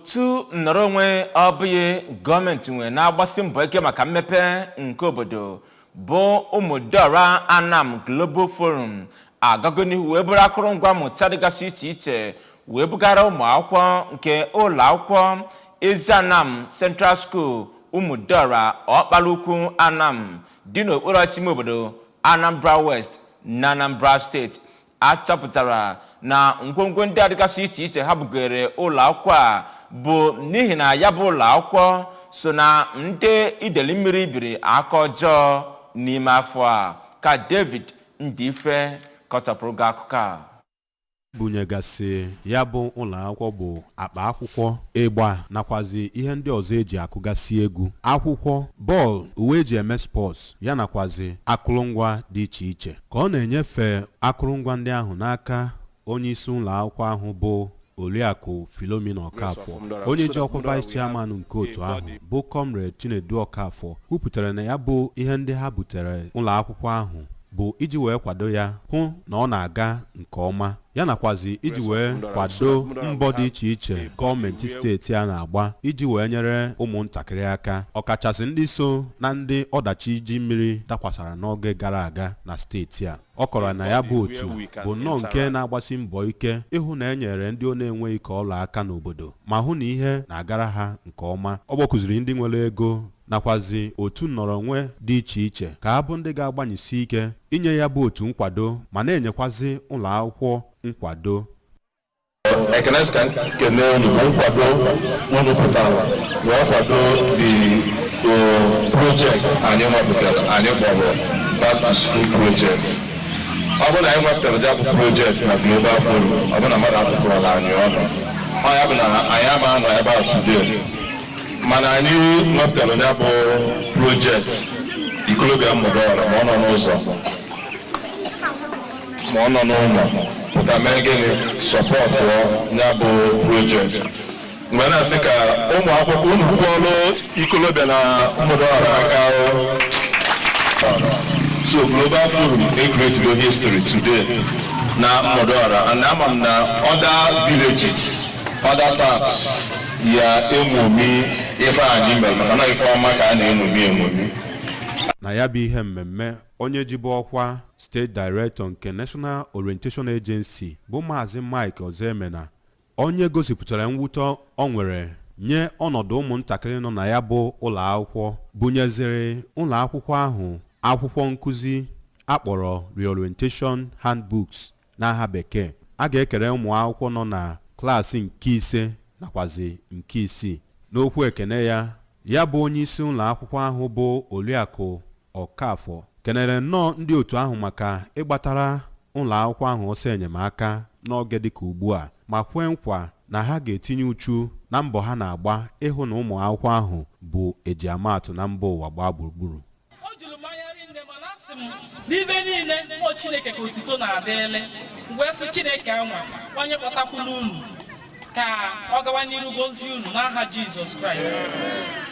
Otu nnọrọ onwe ọ bụghị gọọmenti nwe na-agbasi mbọ ike maka mmepe nke obodo bụ Ụmụdịọra Anam Global Forum agago n'ihu wee bụrụ akụrụngwa mmụta dịgasị iche iche wee bugara ụmụ akwụkwọ nke ụlọ akwụkwọ Ezianam Central School, Ụmụdịọra, Ọkpara Anam dị n'okpuru ọchịchị ime obodo Anambra West na Anambra Steeti. A chọpụtara na ngwongwo ndị a dịgasị iche iche ha bugere ụlọ akwụkwọ a bụ n'ihi na ya bụ ụlọ akwụkwọ so na ndị ideli mmiri biri aka ọjọọ n'ime afọ a. Ka David Ndife kọtọpụrụ gị akụkọ a. Bunyegasị ya bụ ụlọ akwụkwọ bụ akpa akwụkwọ, ịgba nakwazi ihe ndị ọzọ eji akụgasị egwu, akwụkwọ, bọọlụ, uwe eji eme sports ya nakwazi akụrụngwa dị iche iche. Ka ọ na-enyefe akụrụngwa ndị ahụ n'aka onye isi ụlọ akwụkwọ ahụ bụ Oriakụ Philomena Ọkafọ, onye ji ọkwa vice chairman nke otu ahụ bụ Comrade Chinedu Ọkafọ kwupụtara na ya bụ ihe ndị ha butere ụlọ akwụkwọ ahụ bụ iji wee kwado ya, hụ na ọ na-aga nke ọma, ya nakwazi iji wee kwado mbọ dị iche iche gọọmenti steeti a na-agba iji wee nyere ụmụntakịrị aka, ọkachasị ndị so na ndị ọdachi iji mmiri dakwasara n'oge gara aga na steeti a. Ọ kọrọ na ya bụ otu bụ nnọọ nke na-agbasi mbọ ike ịhụ na e nyere ndị ọ na-enweghị ka ọla aka n'obodo ma hụ na ihe na-agara ha nke ọma. Ọ gbakụziri ndị nwere ego nakwazi otu nnọrọ onwe dị iche iche ka ha bụ ndị ga-agbanyesi ike inye ya bụ otu nkwado ma na-enyekwazi ụlọ akwụkwọ nkwado. Ekene ka kene unu ka nkwado unu pụtara wee kwado the project anyị nwepụtara, anyị kpọrọ Back to School Project. Ọ bụrụ na anyị nwepụtara ya bụ project na Global Forum, ọ bụ na mmadụ atụpụrụla anyị ọnụ, ọ ya bụ na anyị ama anọ ebe a today. Mana anyị nwepụtara ya bụ project, ikolobịa Mmụdọọra, ma ọ nọ n'ụzọ ma ọ nọ n'ụlọ, pụta mee gịnị? Support ya bụ project. Mgbe na-asị ka ụmụ akwụkwọ unu kwụọlụ ikolobịa na Mmụdọọra aka. So Global Forum e-create history today na Mmụdọọra, and ama m na other villages, other towns ya eṅomi ife anyị mere, maka na ife ọma ka a na-eṅomi eṅomi. Na ya bụ ihe mmemme, onye jibu ọkwa steeti director nke National Orientation Agency bụ Maazị Mike Ozemena, onye gosipụtara mwute ọ nwere nye ọnọdụ ụmụntakịrị nọ na ya bụ ụlọ akwụkwọ, bunyeziri ụlọ akwụkwọ ahụ akwụkwọ nkụzi akpọrọ Reorientation Handbooks n'aha bekee, a ga-ekere ụmụ akwụkwọ nọ na klaasị nke 5 nakwazi nke 6. N'okwu ekene ya, ya bụ onye isi ụlọ akwụkwọ ahụ bụ Oriakụ Ọkafọ kenere nnọọ ndị otu ahụ maka ịgbatara ụlọ akwụkwọ ahụ ọsọ enyemaka n'oge dịka ugbu a, ma kwee nkwa na ha ga-etinye uchu na mbọ ha na-agba ịhụ na ụmụ akwụkwọ ahụ bụ ejiamaatụ na mba ụwa gbaa gburugburu. O juru m anya rinne, mana asị m n'ibe niile mmụọ Chineke ka otito na-adịele. Wee sị Chineke anwa onye kpọtakwula unu ka ọ gawa n'iru gozie unu n'aha Jizọs Kraịst.